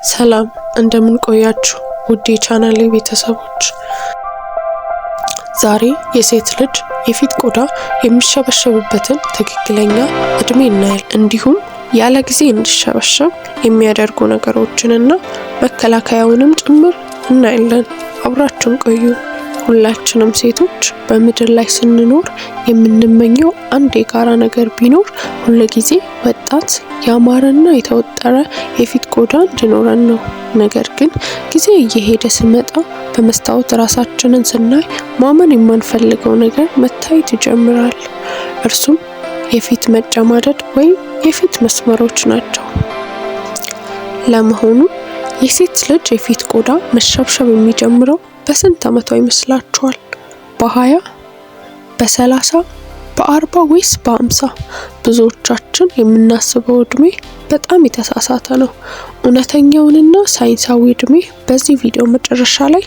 ሰላም፣ እንደምን ቆያችሁ ውድ የቻናሌ ቤተሰቦች። ዛሬ የሴት ልጅ የፊት ቆዳ የሚሸበሸብበትን ትክክለኛ እድሜ እናያለን። እንዲሁም ያለ ጊዜ እንዲሸበሸብ የሚያደርጉ ነገሮችንና መከላከያውንም ጭምር እናያለን። አብራችሁን ቆዩ። ሁላችንም ሴቶች በምድር ላይ ስንኖር የምንመኘው አንድ የጋራ ነገር ቢኖር ሁልጊዜ ወጣት፣ ያማረና የተወጠረ የፊት ቆዳ እንዲኖረን ነው። ነገር ግን ጊዜ እየሄደ ሲመጣ በመስታወት ራሳችንን ስናይ ማመን የማንፈልገው ነገር መታየት ይጀምራል። እርሱም የፊት መጨማደድ ወይም የፊት መስመሮች ናቸው። ለመሆኑ የሴት ልጅ የፊት ቆዳ መሸብሸብ የሚጀምረው በስንት ዓመቷ ይመስላችኋል? በ20፣ በ30፣ በ40 ወይስ በ50? ብዙዎቻችን የምናስበው እድሜ በጣም የተሳሳተ ነው። እውነተኛውንና ሳይንሳዊ እድሜ በዚህ ቪዲዮ መጨረሻ ላይ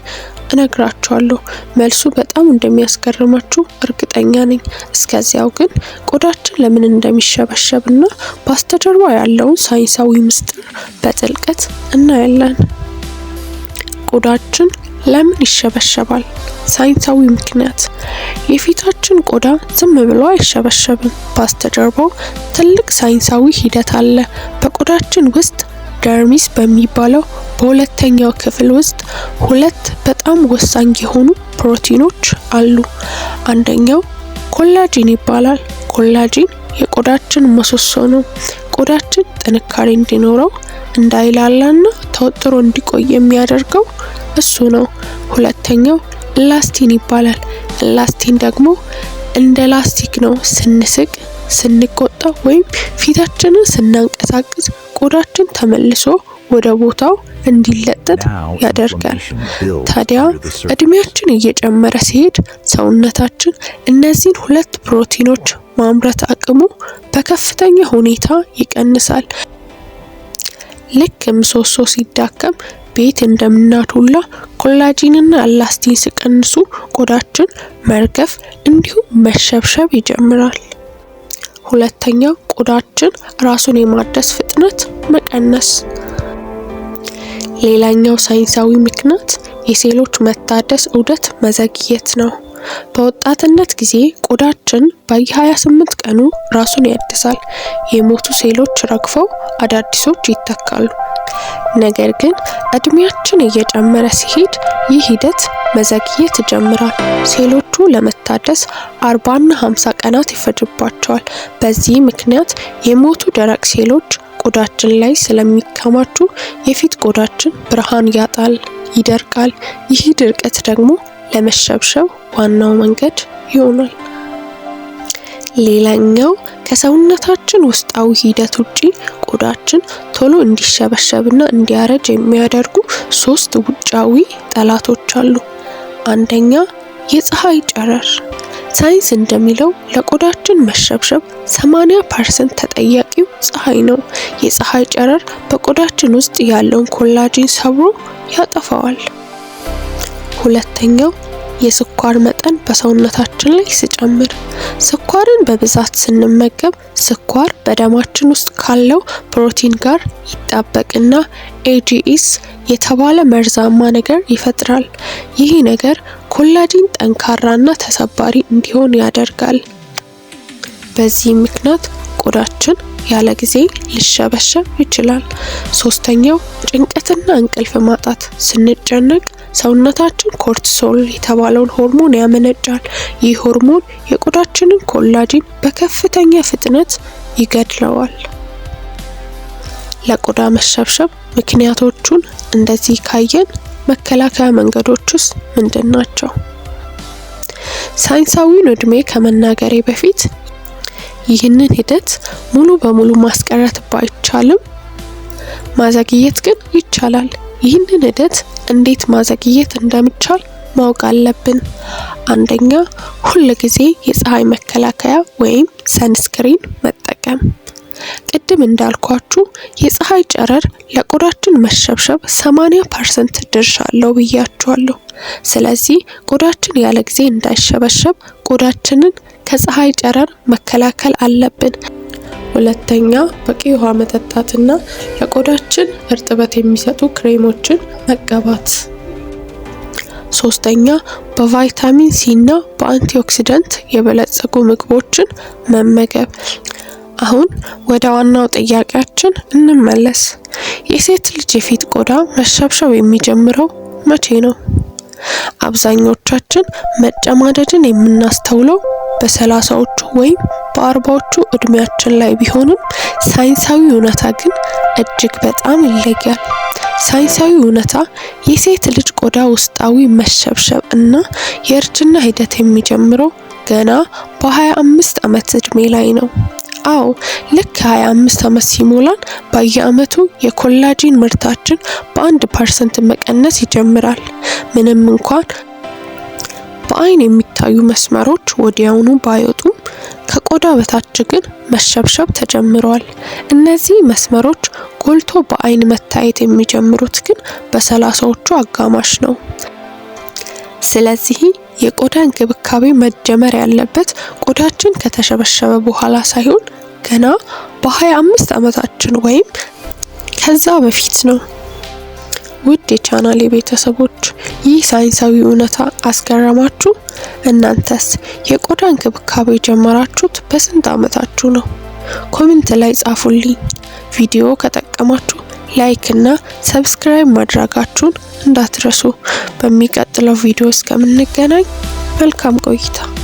እነግራችኋለሁ። መልሱ በጣም እንደሚያስገርማችሁ እርግጠኛ ነኝ። እስከዚያው ግን ቆዳችን ለምን እንደሚሸበሸብና በስተጀርባ ያለውን ሳይንሳዊ ምስጢር በጥልቀት እናያለን። ቆዳችን ለምን ይሸበሸባል? ሳይንሳዊ ምክንያት። የፊታችን ቆዳ ዝም ብሎ አይሸበሸብም። በስተጀርባው ትልቅ ሳይንሳዊ ሂደት አለ። በቆዳችን ውስጥ dermis በሚባለው በሁለተኛው ክፍል ውስጥ ሁለት በጣም ወሳኝ የሆኑ ፕሮቲኖች አሉ። አንደኛው collagen ይባላል። Collagen የቆዳችን ምሰሶ ነው። ቆዳችን ጥንካሬ እንዲኖረው፣ እንዳይላላና ተወጥሮ እንዲቆይ የሚያደርገው እሱ ነው። ሁለተኛው elastin ይባላል። Elastin ደግሞ እንደ ላስቲክ ነው። ስንስቅ፣ ስንቆጣ ወይም ፊታችንን ስናንቀሳቅስ ቆዳችን ተመልሶ ወደ ቦታው እንዲለጠጥ ያደርጋል። ታዲያ እድሜያችን እየጨመረ ሲሄድ ሰውነታችን እነዚህን ሁለት ፕሮቲኖች ማምረት አቅሙ በከፍተኛ ሁኔታ ይቀንሳል። ልክ ምሰሶ ሲዳከም ቤት እንደምናድ ሁላ collagen ና elastin ሲቀንሱ ቆዳችን መርገፍ እንዲሁም መሸብሸብ ይጀምራል። ሁለተኛው፣ ቆዳችን ራሱን የማደስ ፍጥነት መቀነስ። ሌላኛው ሳይንሳዊ ምክንያት የሴሎች መታደስ ዑደት መዘግየት ነው። በወጣትነት ጊዜ ቆዳችን በየ28 ቀኑ ራሱን ያድሳል። የሞቱ ሴሎች ረግፈው አዳዲሶች ይተካሉ። ነገር ግን እድሜያችን እየጨመረ ሲሄድ ይህ ሂደት መዘግየት ይጀምራል። ሴሎቹ ለመታደስ 40ና 50 ቀናት ይፈጅባቸዋል። በዚህ ምክንያት የሞቱ ደረቅ ሴሎች ቆዳችን ላይ ስለሚከማቹ የፊት ቆዳችን ብርሃን ያጣል፣ ይደርቃል። ይህ ድርቀት ደግሞ ለመሸብሸብ ዋናው መንገድ ይሆናል። ሌላኛው ከሰውነታችን ውስጣዊ ሂደት ውጪ ቆዳችን ቶሎ እንዲሸበሸብና እንዲያረጅ የሚያደርጉ ሶስት ውጫዊ ጠላቶች አሉ። አንደኛ፣ የፀሐይ ጨረር። ሳይንስ እንደሚለው ለቆዳችን መሸብሸብ 80% ተጠያቂው ፀሐይ ነው። የፀሐይ ጨረር በቆዳችን ውስጥ ያለውን collagen ሰብሮ ያጠፋዋል። ሁለተኛው፣ የስኳር መጠን በሰውነታችን ላይ ሲጨምር። ስኳርን በብዛት ስንመገብ ስኳር በደማችን ውስጥ ካለው ፕሮቲን ጋር ይጣበቅና AGEs የተባለ መርዛማ ነገር ይፈጥራል። ይህ ነገር collagen ጠንካራና ተሰባሪ እንዲሆን ያደርጋል። በዚህ ምክንያት ቆዳችን ያለ ጊዜ ሊሸበሸብ ይችላል። ሶስተኛው፣ ጭንቀትና እንቅልፍ ማጣት። ስንጨነቅ ሰውነታችን cortisol የተባለውን ሆርሞን ያመነጫል። ይህ ሆርሞን የቆዳችንን collagen በከፍተኛ ፍጥነት ይገድለዋል። ለቆዳ መሸብሸብ ምክንያቶቹን እንደዚህ ካየን መከላከያ መንገዶቹስ ምንድን ናቸው? ሳይንሳዊውን እድሜ ከመናገሬ በፊት ይህንን ሂደት ሙሉ በሙሉ ማስቀረት ባይቻልም ማዘግየት ግን ይቻላል። ይህንን ሂደት እንዴት ማዘግየት እንደሚቻል ማወቅ አለብን። አንደኛ፣ ሁል ጊዜ የፀሐይ መከላከያ ወይም sunscreen መጠቀም። ቅድም እንዳልኳችሁ የፀሐይ ጨረር ለቆዳችን መሸብሸብ 80% ድርሻ አለው ብያችኋለሁ። ስለዚህ ቆዳችን ያለ ጊዜ እንዳይሸበሸብ ቆዳችንን ከፀሐይ ጨረር መከላከል አለብን። ሁለተኛ፣ በቂ ውሃ መጠጣትና ለቆዳችን እርጥበት የሚሰጡ ክሬሞችን መቀባት። ሶስተኛ፣ በቫይታሚን ሲ እና በ antioxidant የበለጸጉ ምግቦችን መመገብ። አሁን ወደ ዋናው ጥያቄያችን እንመለስ። የሴት ልጅ የፊት ቆዳ መሸብሸብ የሚጀምረው መቼ ነው? አብዛኞቻችን መጨማደድን የምናስተውለው በ30ዎቹ ወይም በ40ዎቹ እድሜያችን ላይ ቢሆንም፣ ሳይንሳዊ እውነታ ግን እጅግ በጣም ይለያል። ሳይንሳዊ እውነታ የሴት ልጅ ቆዳ ውስጣዊ መሸብሸብ እና የእርጅና ሂደት የሚጀምረው ገና በ25 ዓመት እድሜ ላይ ነው። አዎ፣ ልክ 25 ዓመት ሲሞላን በየዓመቱ የ collagen ምርታችን በ1% መቀነስ ይጀምራል። ምንም እንኳን በአይን የሚታዩ መስመሮች ወዲያውኑ ባይወጡም፣ ከቆዳ በታች ግን መሸብሸብ ተጀምሯል። እነዚህ መስመሮች ጎልቶ በአይን መታየት የሚጀምሩት ግን በ30ዎቹ አጋማሽ ነው። ስለዚህ የቆዳ እንክብካቤ መጀመር ያለበት ቆዳችን ከተሸበሸበ በኋላ ሳይሆን ገና በ25 ዓመታችን ወይም ከዛ በፊት ነው። ውድ የቻናሌ ቤተሰቦች፣ ይህ ሳይንሳዊ እውነታ አስገረማችሁ? እናንተስ የቆዳ እንክብካቤ የጀመራችሁት በስንት ዓመታችሁ ነው? Comment ላይ ጻፉልኝ። ቪዲዮ ከጠቀማችሁ like እና subscribe ማድረጋችሁን እንዳትረሱ። በሚቀጥለው ቪዲዮ እስከምንገናኝ መልካም ቆይታ።